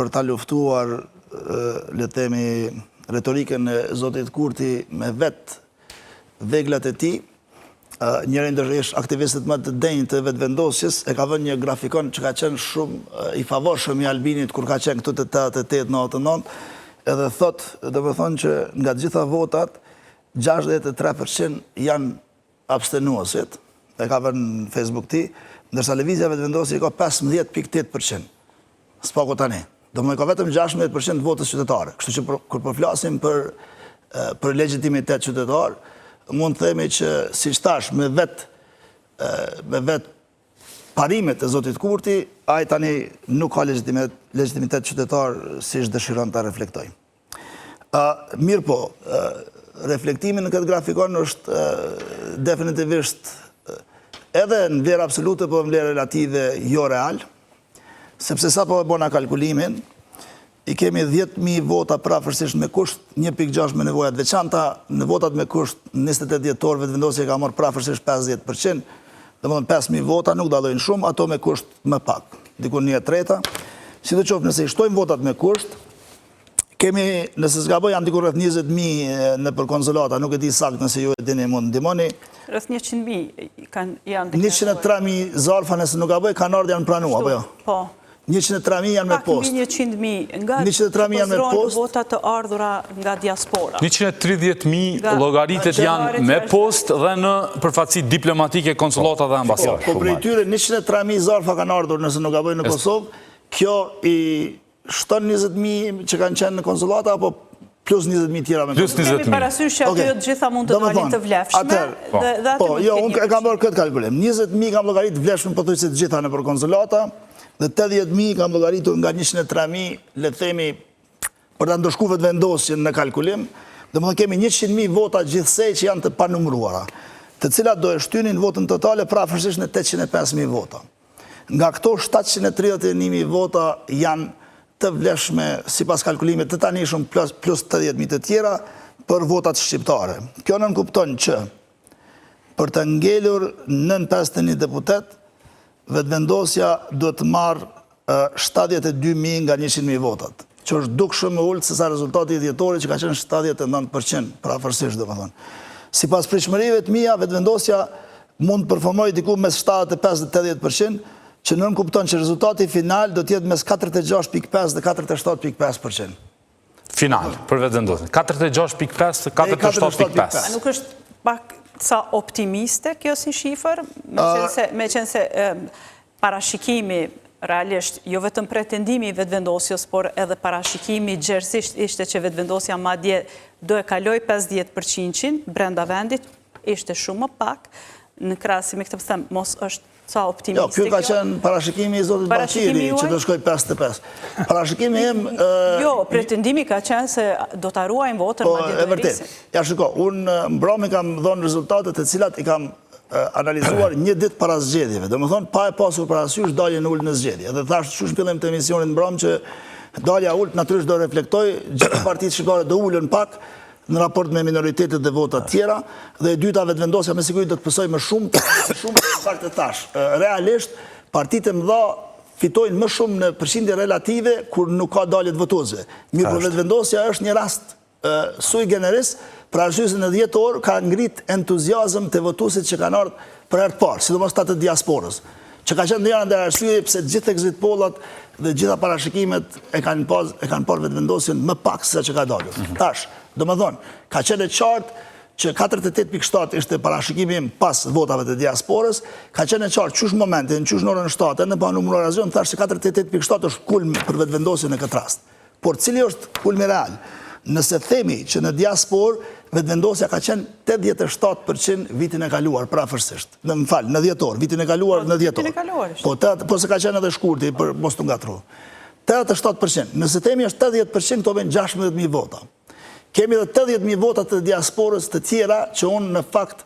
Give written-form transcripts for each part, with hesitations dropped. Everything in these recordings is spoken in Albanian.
për ta luftuar, le të themi, retorikën e zotit Kurti me vetë veglat e tij, njëri ndër ish aktivistët më të denjë të Vetëvendosjes, e ka vënë një grafikon që ka qenë shumë i favorshëm i Albinit kur ka qenë këtu te 88, 99, edhe thotë, domethënë që nga të gjitha votat, 63% janë abstenuesit, e ka vënë në Facebook të tij, ndërsa Lëvizja Vetëvendosje i ka 15.8%. Së paku tani. Domethënë ka vetëm 16% të votës qytetare. Kështu që kur po flasim për për legjitimitet qytetar, mund të themi që siç thash me vet me vet parimet e zotit Kurti, ai tani nuk ka legjitimitet, legjitimitet qytetar siç dëshiron ta reflektojë. Mirëpo, reflektimi në këtë grafikon është definitivisht edhe në vlerë absolute, po në vlerë relative jo real, sepse sapo e bona kalkulimin, i kemi 10.000 vota prafërsisht me kusht, 1.6 me nevoja të veçanta, në votat me kusht 28 dhjetor Vetëvendosje ka marrë prafërsisht 50%, domethënë 5.000 vota nuk dallojnë shumë, ato me kusht më pak, diku 1/3. Sidoqoftë, nëse i shtojmë votat me kusht, Kemi, nëse s'gaboj, janë diku rreth 20.000 nëpër konsulata, nuk e di saktë nëse ju e dini, mund ndihmoni. Rreth 100.000 kanë janë deklaruar. 103.000 zarfa nëse nuk gaboj, kanë ardhur janë pranuar, apo jo? Po. 103.000 janë me postë. Pak mbi 100.000 nga 103.000 janë me postë. Vota të ardhura nga diaspora. 130.000 llogaritet janë me postë dhe në përfaqësi diplomatike, konsulata dhe ambasada. Po, prej tyre 103.000 zarfa kanë ardhur nëse nuk gaboj në Kosovë. Kjo i Shton 20.000 që kanë qenë në konsullata apo plus 20.000 tjera me Plus 20.000. Kemi parasysh që ato jo të gjitha mund të dalin të vlefshme. Po, po, jo, unë e kam bërë këtë kalkulim. 20.000 kam llogarit të vlefshme pothuajse të gjitha nëpër konsullata dhe 80.000 kam llogaritur nga 103.000, le të themi, për ta ndëshku Vetëvendosjen në kalkulim, domethënë kemi 100.000 vota gjithsej që janë të panumëruara, të cilat do e shtynin votën totale prafërsisht në 805.000 vota. Nga këto 731.000 vota janë të vlefshme sipas kalkulimit të tanishëm plus, plus 80.000 të tjera për votat shqiptare. Kjo nënkupton që për të ngelur nën 51 deputet, Vetëvendosja duhet të marrë 72.000 nga 100.000 votat, që është dukshëm më ulët se sa rezultati i dhjetorit që ka qenë 79%, prafërsisht domethënë. Sipas pritshmërive të mia, Vetëvendosja mund të performojë diku mes 75 dhe 80%, që nënkupton që rezultati final do të jetë mes 46.5 dhe 47.5%. Final, për Vetëvendosjen. 46.5, 47.5. A nuk është pak sa optimiste kjo si shifër? Meqenëse parashikimi realisht, jo vetëm pretendimi i Vetëvendosjes, por edhe parashikimi gjerësisht ishte që Vetëvendosja madje do e kalojë 50% brenda vendit, ishte shumë më pak, në krahasim me këtë po them, mos është sa optimiste Jo, kjo ka qenë parashikimi i zotit Bahtiri, që do shkojë 55. Parashikimi im... Jo, pretendimi ka qenë se do ta ruajnë votën, po, madje do e rrisin. Ja, shiko, unë mbrëmë kam dhonë rezultatet të cilat i kam analizuar një ditë para zgjedhjeve, domethënë, pa e pasur parasysh daljen ulët në zgjedhje. Dhe thashë qysh në fillim të emisionit mbrëmë që dalja ulët natyrisht do reflektojë, gjithë partitë shqiptare do ulen pak, në raport me minoritetet dhe votat tjera, dhe e dyta Vetëvendosja me siguri do të pësojë më shumë, më shumë në fakt e thashë. Realisht, partitë e mëdha fitojnë më shumë në përqindje relative kur nuk ka dalje të votuesve. Mirëpo Vetëvendosja është një rast sui generis, për arsye se në dhjetor ka ngrit entuziazëm te votuesit që kanë ardhur për herë të parë, sidomos ata të diasporës, që ka qenë njëra ndër arsye pse gjithë exit pollat dhe gjitha parashikimet e kanë pas e kanë parë Vetëvendosjen më pak se sa që ka dalur. Mm -hmm. Tash, domethënë, ka qenë e qartë që 48.7 ishte parashikimi im pas votave të diasporës, ka qenë e qartë qysh në momentin, qysh në orën 7, ende pa numëruar asgjë, thashë se 48.7 është kulm për Vetëvendosjen në këtë rast. Por cili është kulmi real? Nëse themi që në diasporë Vetëvendosja ka qenë 87% vitin e kaluar, prafërsisht. Në më fal, në dhjetor, vitin e kaluar po, në dhjetor. Vitin e kaluar Po, po se ka qenë edhe shkurti, për mos të ngatërru. 87%. Nëse themi është 80%, këto bëjnë 16.000 vota. Kemi edhe 80.000 vota të diasporës të tjera që unë në fakt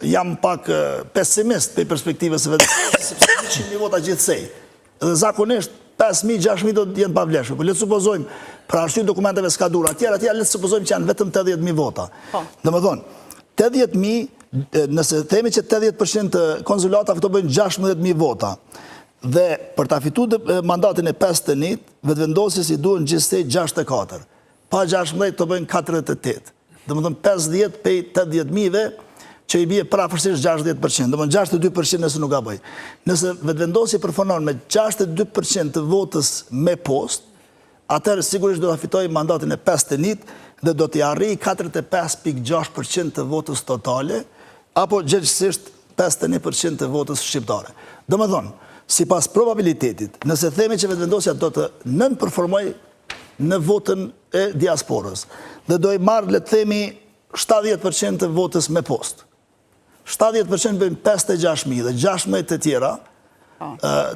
Jam pak pesimist prej perspektivës së Vetëvendosjes, sepse 100.000 vota gjithsej. Dhe zakonisht 5.000, 6.000 do të jenë pavlefshme. Po le të supozojmë për arsye dokumenteve skadura, etj, etj, le të supozojmë që janë vetëm 80.000 vota. Po. Domethënë, 80.000, nëse themi që 80% të konsullatave këto bëjnë 16.000 vota. Dhe për ta fitu mandatin e 51, Vetëvendosjes i duhen gjithsej 64. Pa 16 të bëjnë 48. Domethënë 50 pej 80 mijëve, që i bie përafërsisht 60%, domethënë 62% nëse nuk gaboj. Nëse Vetëvendosje përfundon me 62% të votës me postë, atëherë sigurisht do ta fitojë mandatin e 51 dhe do t'i arrijë 45.6% të votës totale, apo gjegjësisht 51% të votës shqiptare. Domethënë, sipas probabilitetit, nëse themi që Vetëvendosja do të nënperformojë në votën e diasporës dhe do i marrë, le të themi, 70% të votës me postë. 70% bëjnë 56.000 dhe 16 të tjera, po.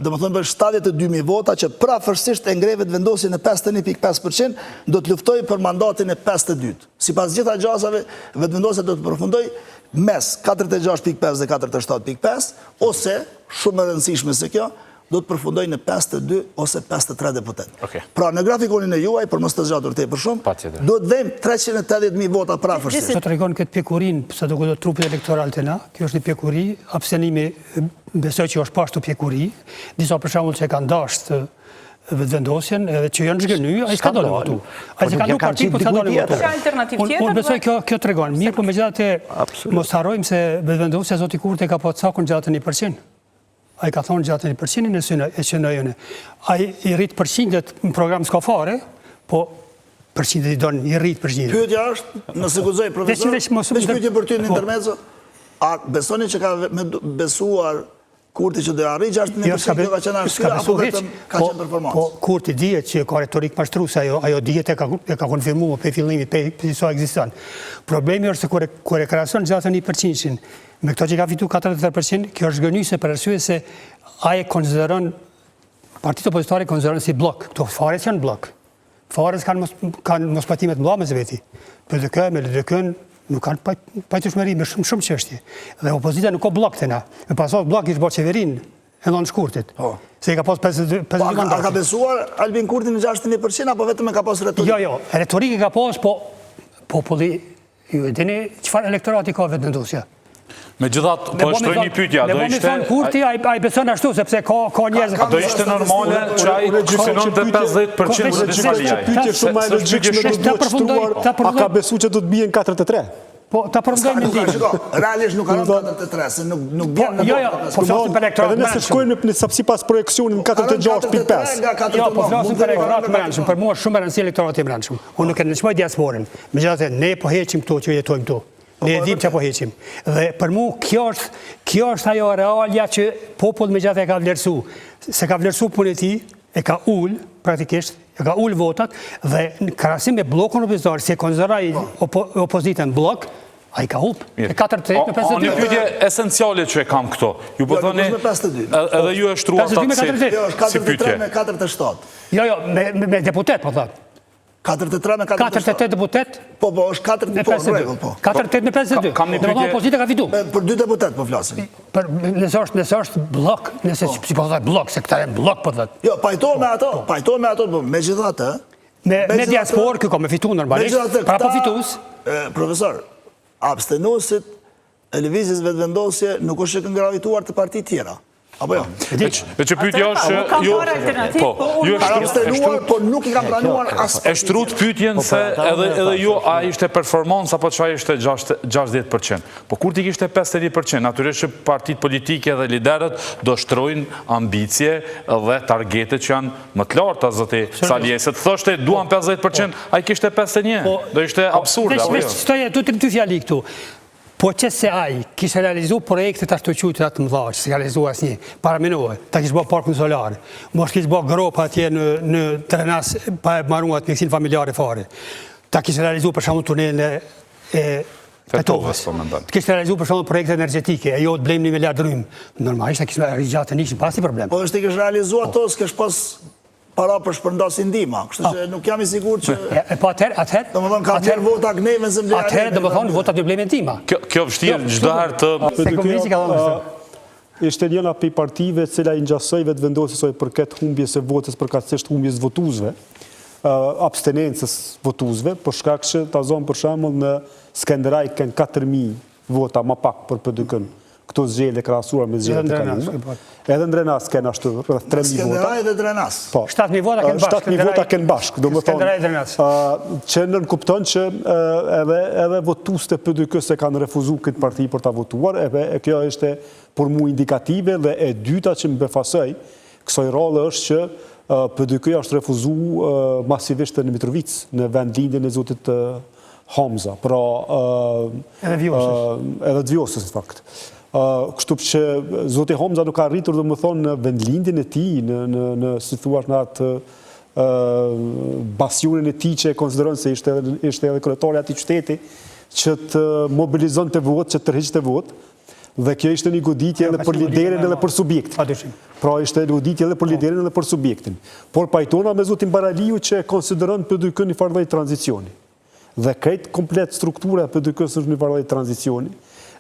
domethënë bëjnë 72.000 vota që përafërsisht e ngre Vetëvendosjen në 51.5%, do të luftojë për mandatin e 52. Sipas gjitha gjasave, Vetëvendosja do të përfundojë mes 46.5 dhe 47.5, ose, shumë e rëndësishme se kjo, do të përfundojë në 52 ose 53 deputetë. Pra, në grafikonin e juaj, për mos të zgjatur tepër shumë, duhet vëmë 380.000 vota përafërsisht. Kjo tregon këtë pjekurinë, sa do këtë trupit elektoral te na, kjo është një pjekuri, abstenimi besoj që është po ashtu pjekuri, disa për shembull që e kanë dashtë Vetëvendosjen, edhe që janë zhgënjy, ai s'ka dalë votu. Ai s'ka dalë parti, po s'ka dalë votu. Unë besoj kjo kjo tregon. Mirë, po megjithatë mos harrojmë se Vetëvendosja zoti Kurti ka pas cakun 61%. Ai ka thonë 61% e synoj, e synoj unë. Ai i rrit përqindjet në program s'ka fare, po përqindjet i don i rrit përqindjet. Pyetja është, nëse guxoj profesor, veç veç pyetje për ty në po. intermezzo, a besoni që ka me besuar Kurti që do arrijë 61% jo, kjo ka qenë arsye apo vetëm ka po, qenë performancë? Po Kurti dihet që ka retorikë mashtruse, ajo ajo dihet e ka e ka konfirmuar prej fillimit, prej prej sa ekziston. Problemi është se kur e kur e krahason 61%-shin Me këto që ka fitu 43%, kjo është zhgënjyese për arsye se ai e konsideron partitë opozitare konsideron si bllok. Këto fare s'janë bllok. Fare kanë mos kanë mospajtime të mëdha mes veti. PDK me LDK-n nuk kanë pajtueshmëri me shumë shumë çështje. Dhe opozita nuk ka bllok te na. Me pas bllok ish bërë qeverinë e nënë shkurtit. Po. Se i ka pas 52 po, mandate. A ka besuar Albin Kurti në 61% apo vetëm e ka pas retorikë? Jo, jo, retorikë ka pas, po populli Ju e dini çfarë elektorati ka Vetëvendosja? Megjithatë, po e shtroj një pyetje, do ishte... Me Kurti, ai beson ashtu, sepse ka, ka njerëz... Do ishte normale që ai të synonte 50% zoti Saliaj. Pyetje shumë më e logjikshme do duhet shtruar, a ka besu që do të bien 43? Po, ta përfundoj mendimin. Realisht nuk ka 43, se nuk, nuk bjen në... Jo, jo, po flasim për elektorat Edhe nëse shkojmë në sipas projeksionit në 46.5. Jo, po flasim për elektorat të mbrendshëm, për mua shumë e rëndësi elektorati i mbrendshëm. Unë nuk e nënçmoj diasporën. Megjithatë, ne po heqim këto që jetojmë këtu. Po, ne e po, dim që po heqim. Dhe për mu, kjo është, kjo është ajo realja që populli megjithatë e ka vlerësu. S'e ka vlerësu punën e tij, e ka ul, praktikisht, e ka ul votat, dhe në krahasim me bllokun opozitar, si e konsideroi po. opo, opozitën bllok, ai ka hup. E 43 me 52. Një pyetje esenciale që e kam këto. Ju po jo, thoni, edhe ju e shtruat atë si, jo, si pyetje. 43 me 47. Jo, jo, me, me, me deputet, po thotë. 43 me 47. 48 deputet. Po, po, është 4 me 52. Po, 48 me 52. Kam një pyetje. Opozita ka fitu. Për dy deputet po flasim. Për nëse është, nëse është bllok, nëse po. si po thotë bllok, se këta janë bllok po thotë. Jo, pajtohem me ato, po. pajtohem me ato, po megjithatë, me me diasporë ky ka me fitu normalisht. Pra po fitues. Profesor, abstenuesit e lëvizjes Vetëvendosje nuk është që kanë gravituar te partitë tjera. Apo jo? E që pyetja është që ju po, po ju e abstenuar, por nuk i kanë pranuar as. E shtruat pyetjen po, se edhe edhe ju a ishte performancë apo çfarë ishte 60%. Po Kurti kishte 51%, natyrisht që partitë politike dhe liderët do shtrojnë ambicie dhe targete që janë më të larta zoti Saliaj, se të thoshte duam 50%, po. ai kishte 51. Po. Do ishte absurde apo jo? Veç të dy fjali këtu. Po qe se ai kishte realizu projekte të ashtuquajtura të mëdha, që s'i ka realizu asnjë, paramenoje, ta kish bo parkun solar, mos kish bo gropa atje në në Drenas pa e maru atë mjekësinë familjare fare. Ta kish realizu për shembull tunelin e e Tetovës, po mendon. Të kishte realizu për shembull projekte energjetike, e jo të blejmë një miliard rrymë. Normalisht ta kish arrit 61 pa asnjë problem. Po është i kish realizu ato, s'kish pas para për shpërnda si ndihma, kështu që nuk jam i sigurt që... E po atëherë, atëherë... Domethënë, ka blerë vota gnejme se mblerë... Atëherë, domethënë, votat i blejmë ndihma. Kjo, kjo vështirë çdo herë të... Se komunisti ka dhënë Ishte njëna prej partive cila i ngjasoi Vetëvendosjes sa i përket humbjes së votës, përkatësisht humbjes votuesve, abstenencës votuesve, për shkak që ta zomë për shembull në Skenderaj kanë 4000 vota ma pak për PDK-në. këto zgjedhje krahasuar me zgjedhjet e kalume. Po. Edhe në Drenas kenë ashtu rreth 3000 vota. Skenderaj dhe Drenas. Po. 7000 vota kenë bashkë. 7000 vota kenë bashkë, domethënë. Drenas. Që nënkupton që edhe edhe votuesit e PDK-së kanë refuzuar këtë parti për ta votuar, edhe e kjo ishte për mua indikative dhe e dyta që më befasoi kësaj radhe është që PDK-ja është refuzu masivisht në Mitrovicë, në vendlindjen e zotit Hamza, pra... Edhe Vjosës. Edhe të Vjosës, në fakt. Kështu që zoti Hamza nuk ka arritur, domethënë, në vendlindjen e tij, në, në, në si thua, në atë bastionin e tij që e konsideron se ishte edhe, ishte edhe kryetari i atij qyteti, që të mobilizonte votë, që të tërhiqte votë, dhe kjo ishte një goditje edhe për liderin edhe për subjektin. Pra ishte një goditje edhe për po. liderin edhe për subjektin. Por pajtona me zotin Baraliu që e konsideron PDK një farë lloj tranzicioni. Dhe krejt komplet struktura e PDK-së është një farë lloj tranzicioni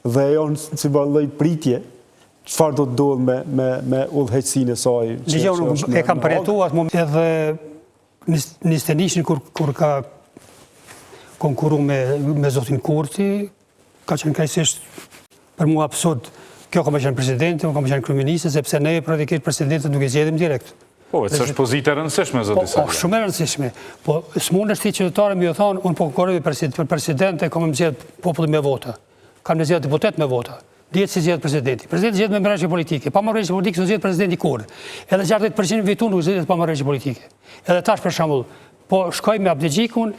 dhe ajo në si farë lloj pritje çfarë do të ndodhë me me me udhëheqësinë e saj që, që është e kam përjetuar atë moment edhe në 21-shin kur kur ka konkuru me me zotin Kurti ka qenë krejtësisht për mua absurd. Kjo ka me qenë presidente, unë kam me qenë kryeministër, sepse ne praktikisht presidentin nuk e zgjedhim direkt. Po, se është pozitë e rëndësishme, zoti po, po, shumë e rëndësishme. Po, s'mundesh ti qytetarë me ju thonë, unë po konkurroj për president e ka me më zgjedh populli me vota. Kanë me zgjedh deputet me vota. Dihet si zgjedh presidenti. Presidenti zgjedh me marrëveshje politike. Pa marrëveshje politike s'zgjedh presidenti kurrë. Edhe 60% fitu nuk zgjedh pa marrëveshje politike. Edhe tash për shembull, po shkoj me Abdixhikun,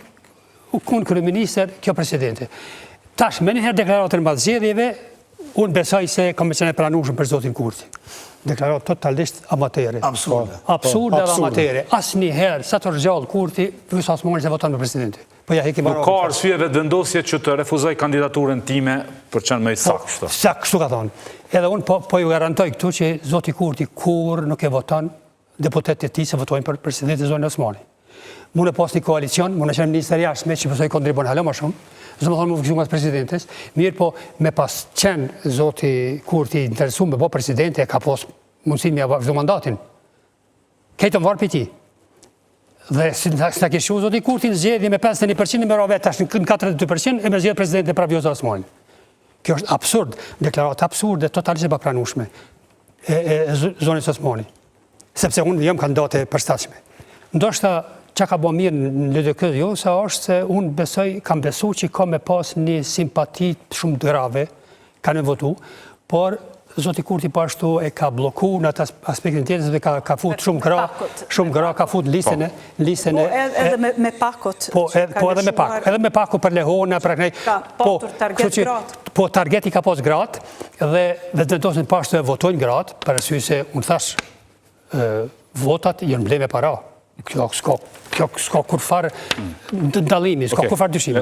U kon kryeministër, kjo presidente. Tash, menjëherë deklaratën mbas zgjedhjeve, unë besoj se ka me qenë e pranueshme për zotin Kurti. Deklaratë totalisht amatere. Absurde. Absurde dhe amatere. Asnjëherë, sa të gjallë Kurti, Vjosa Osmani s'e voton për presidente. Po ja hekim Nuk ka arsye Vetëvendosje që të refuzoj kandidaturën time për qenë më i po, saktë. Saktë, kështu ka thonë. Edhe unë po, po ju garantoj këtu që zoti Kurti kurrë nuk e voton deputetët e tij s'e votojnë për presidente zonjën Osmani. Mund e pas një koalicion, mund e qenë ministër jashtme që besoj kontribon hala ma shumë, domethonë mu fiksu mas presidentes, mirëpo me pas qenë zoti Kurti interesu me bo presidente e ka pas mundësi me ja vazhdu mandatin. Krejt varet prej tij. Dhe si s'na kish çu zoti Kurti në zgjedhje me 51% me ra vetë tash në 42% e me zgjedh presidente prapë Vjosa Osmanin. Kjo është absurd, deklaratë absurde, totalisht e papranueshme e, e, e zonjës Osmani. Sepse unë jam kandidate e përshtatshme. Ndoshta çka ka bo mirë në LDK jo, se është se unë besoj, kam besu që ka me pas një simpati shumë të grave, kanë me votu, por zoti Kurti po ashtu e ka blloku në atë aspektin tjetër, sepse ka, ka fut shumë gra, shumë gra ka fut listën e, po. listën e... Po edhe me, me pakot. Po, edhe, po edhe me pako, edhe me pako për lehona, për kënej. Ka po, patur target gratë. Po, target i ka pas gratë, dhe Vetëvendosjen po ashtu e votojnë gratë, për arsye se unë thash, votat janë ble me para. Kjo s'ka, kjo s'ka kurrfarë dallimi, s'ka kurrfarë dyshimi.